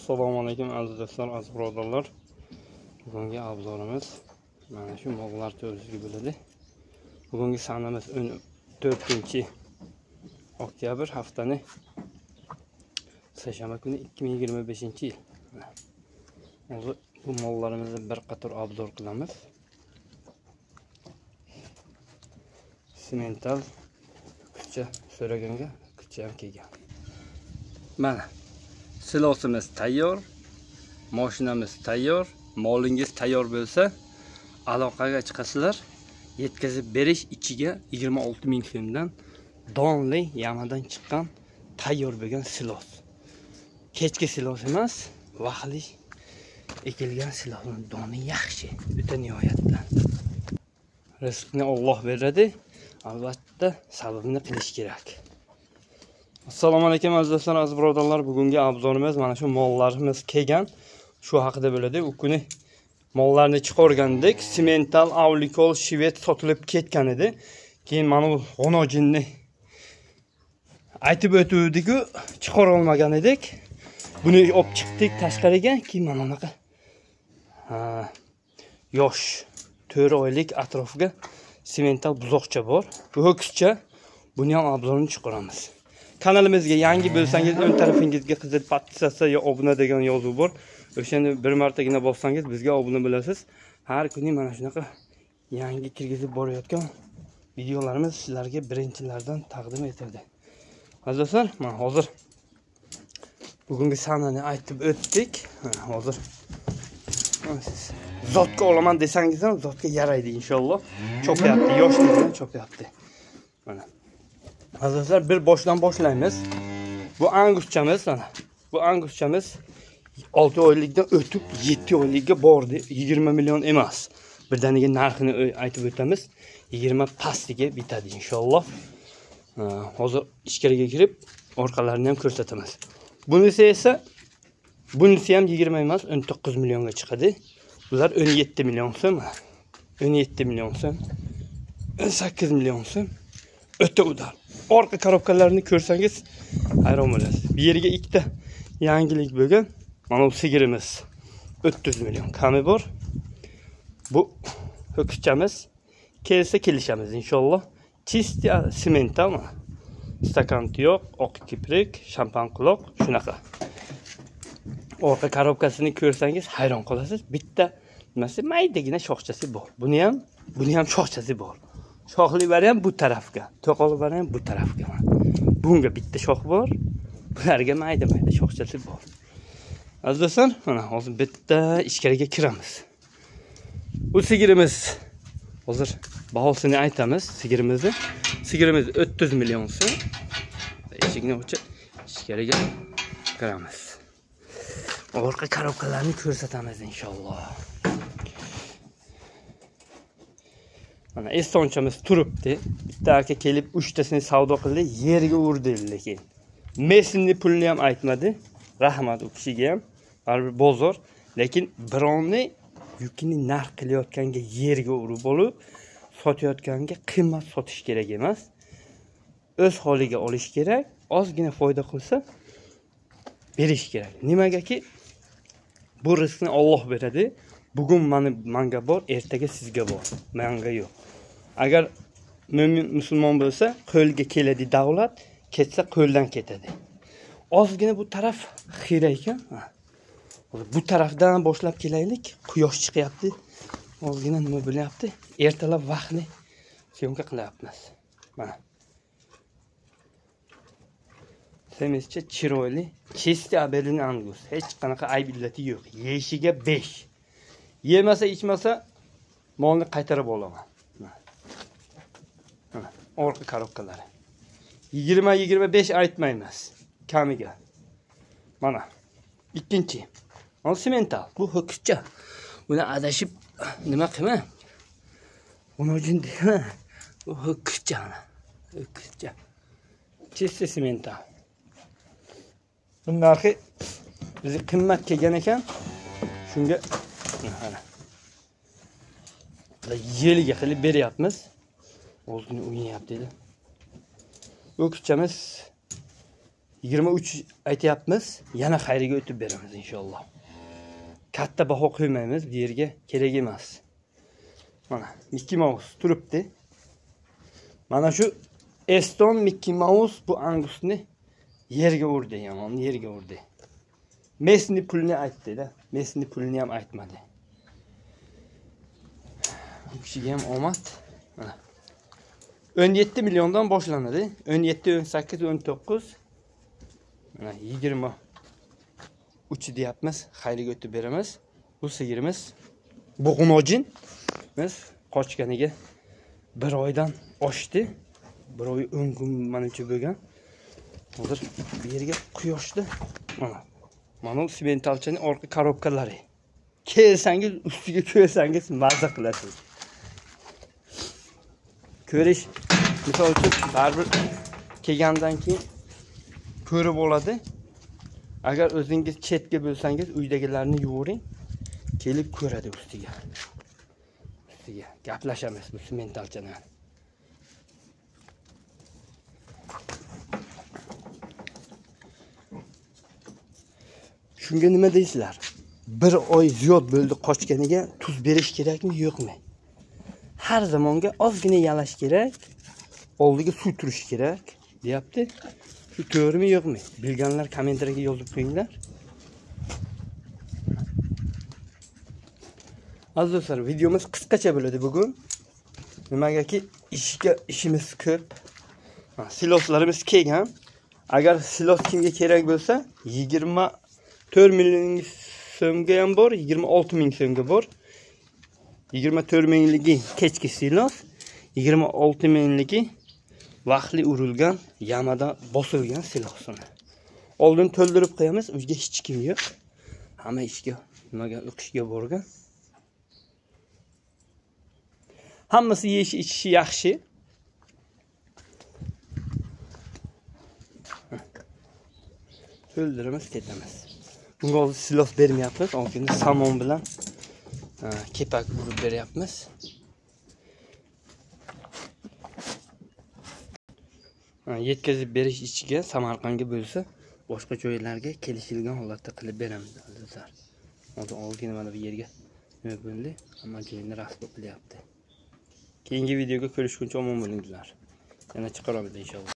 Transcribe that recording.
Assalomu alaykum aziz do'stlar, aziz birodarlar. Bugungi obzorimiz mana shu mollar to'g'risida bo'ladi. Bugungi sanamiz 14 oktyabr, haftani seshanba kuni 2025-yil. Hozir bu mollarimizni bir qator obzor qilamiz. Simental kucha so'raganga kucha ham kelgan. Mana silosimiz tayyor, mashinamiz tayyor, molingiz tayyor bo'lsa, aloqaga chiqasizlar. Yetkazib berish ichiga 26 ming so'mdan donli yamadan chiqqan tayyor bo'lgan silos. Kechki silos emas, vaqtli ekilgan silosning doni yaxshi, o'ta nihoyatda. Rizqni Alloh beradi, albatta sababini qilish kerak. Assalomu alaykum aziz do'stlar, aziz birodarlar. Bugungi obzorimiz mana shu mollarimiz kelgan. Shu haqida bo'ladi. U kuni mollarni chiqargandik. Simental, avlikol, shved sotilib ketgan edi. Keyin mana bu g'onojinni aytib o'tuvdik-ku, chiqara olmagan edik. Buni olib chiqdik tashqariga. Keyin mana bunaqa yosh 4 oylik atrofiga simental buzoqcha bor. Bu ho'kizcha. Buni ham obzorini chiqaramiz. Kanalimizga yangi bo'lsangiz, o'ng tarafingizga qizil podpisatsiya yo obuna degan yozuv bor. O'shani bir martagina bossangiz bizga obuna bo'lasiz. Har kuni mana shunaqa yangi kirgizib borayotgan videolarimiz sizlarga birinchilardan taqdim etildi. Aziz do'stlar, mana hozir bugungi sanani aytib o'tdik. Hozir zotga olaman desangiz ham zotga yaraydi inshaalloh. Chopyapti, yoshligidan chopyapti. Mana aziz do'stlar, bir boshdan boshlaymiz. Bu anguschamiz, mana bu anguschamiz 6 oylikdan o'tib 7 oylikka bordi. 20 million emas. Birdaniga narxini aytib o'tamiz. 20 pastiga bitadi inshaalloh. Hozir ichkariga kirib orqalarini ham ko'rsatamiz. Bunisi esa, bunisi ham 20 emas, 19 millionga chiqadi. Bular 17 million so'm. 17 million so'm. 18 million so'm. O'ta udar. Orqa korobkalarini ko'rsangiz hayron bo'lasiz. Bu yerga ikkita yangilik bo'lgan. Mana bu sigirimiz 30 million kami bor. Bu ho'kizchamiz kelsa kelishamiz inshaalloh. Chisti simental, stakan yo'q, oq kiprik, shampan quloq, shunaqa. Orqa korobkasini ko'rsangiz hayron qolasiz. Bitta nimasi maydagina shoxchasi bor. Buni ham shoxchasi bor. Shoxli variant bu tarafga, to'qoli variant bu tarafga. Bunga bitta shox bor, bularga mayda-mayda shoxchasi bor. Aziz do'stlar, mana hozir bitta ichkariga kiramiz. Bu sigirimiz hozir bahosini aytamiz sigirimizni. Sigirimiz 30 million so'm. Eshikni ochib ichkariga kiramiz. Orqa korobkalarni ko'rsatamiz inshaalloh. Mana estonchamiz turibdi. Bitta aka kelib 3 tasini savdo qildi, yerga urdi lekin. Mesini pulini ham aytmadi. Rahmat u kishiga ham. Baribir bozor, lekin birovni yukini narx qilayotganga yerga urib olib, sotayotganga qimmat sotish kerak emas. O'z holiga olish kerak, ozgina foyda qilsa berish kerak. Nimagaki bu rizqni Alloh beradi. Bugun manga bor, ertaga sizga bor, menga yo'q. Agar mo'min musulmon bo'lsa, qo'lga keladi davlat, ketsa qo'ldan ketadi. Ozgina bu taraf xira ekan. Bu tarafdan boshlab kelaylik. Quyosh chiqyapti. Ozgina nima bo'lyapti? Ertalab vaqtni syomka qilyapmiz. Mana. Semizcha chiroyli, chisti abelin angus. Hech qanaqa ayb illati yo'q. Yeyishiga 5. Yemasa, ichmasa molni qaytarib olaman. Mana orqa korobkalari. 20-25 aytmaymiz kamiga. Mana ikkinchi. Mana simental. Bu ho'kizcha. Buni adashib nima qilma? Uni dema. Bu ho'kizcha mana. Ho'kizcha. Chisti simental. Buning narxi bizga qimmat kelgan ekan. Shunga mana yeliga qilib beryapmiz. O'zini o'ynayapti dedi. O'kizchamiz 23 aytyapmiz, yana xayriga o'tib beramiz inshaalloh. Katta baho qo'ymaymiz, bu yerga kerak emas. Mana Mickey Mouse turibdi. Mana shu Eston Mickey Mouse bu Angusni yerga urdi, yomon yerga urdi. Mesni pulini aytdi-da, Mesni pulini ham aytmadi. Bu kishiga ham omad. Mana 17 milliondan boshlanadi. 17, 18, 19. Mana 23 deyapmiz, xayriga o'tib beramiz. Bu sigirimiz bo'g'inojin. Biz qochganiga 1 oydan oshdi. 1 oy 10 kun manimcha bo'lgan. Hozir bu yerga quyoshda mana bu sementalchaning orqa korobkalari. Kelsangiz ustiga ko'rsangiz maza qilasiz. Ko'rish misol uchun baribir kelgandan keyin ko'rib oladi. Agar o'zingiz chetga bo'lsangiz uydagilarni yuvoring, kelib ko'radi ustiga. Ustiga gaplashamiz bu sementalchani. Shunga nima deysizlar? 1 oy ziyod bo'ldi qochganiga, tuz berish kerakmi, yo'qmi? Har zamonga ozgina yalash kerak, oldiga suv turish kerak, deyapti. Shu to'g'rimi, yo'qmi? Bilganlar kommentariyaga yozib qo'yinglar. Aziz do'stlar, videomiz qisqacha bo'ladi bugun. Nimagaki ishimiz ko'p. Siloslarimiz kelgan. Agar silos kimga kerak bo'lsa, 24 ming so'mga ham bor, 26 ming so'mga bor. 24 mingligi kechki silos, 26 mingligi vaqtli urilgan, yamada bosilgan silosini. Oldin to'ldirib qo'yamiz, uyga hech kim yo'q. Hamma ishga, nimaga o'qishga borgan. Hammasi yeyishi, ichishi yaxshi. To'ldiramiz, ketamiz. Bunga hozir silos bermayapmiz, ozgina samon bilan kepak urib beryapmiz. Yetkazib berish ichiga Samarqandga bo'lsa, boshqa joylarga kelishilgan holatda qilib beramiz azizlar. Hozir ozgina mana bu yerga nima bo'ldi, hamma joyini rasm qilyapti. Keyingi videoga ko'rishguncha omon bo'linglar. Yana chiqaramiz inshaalloh.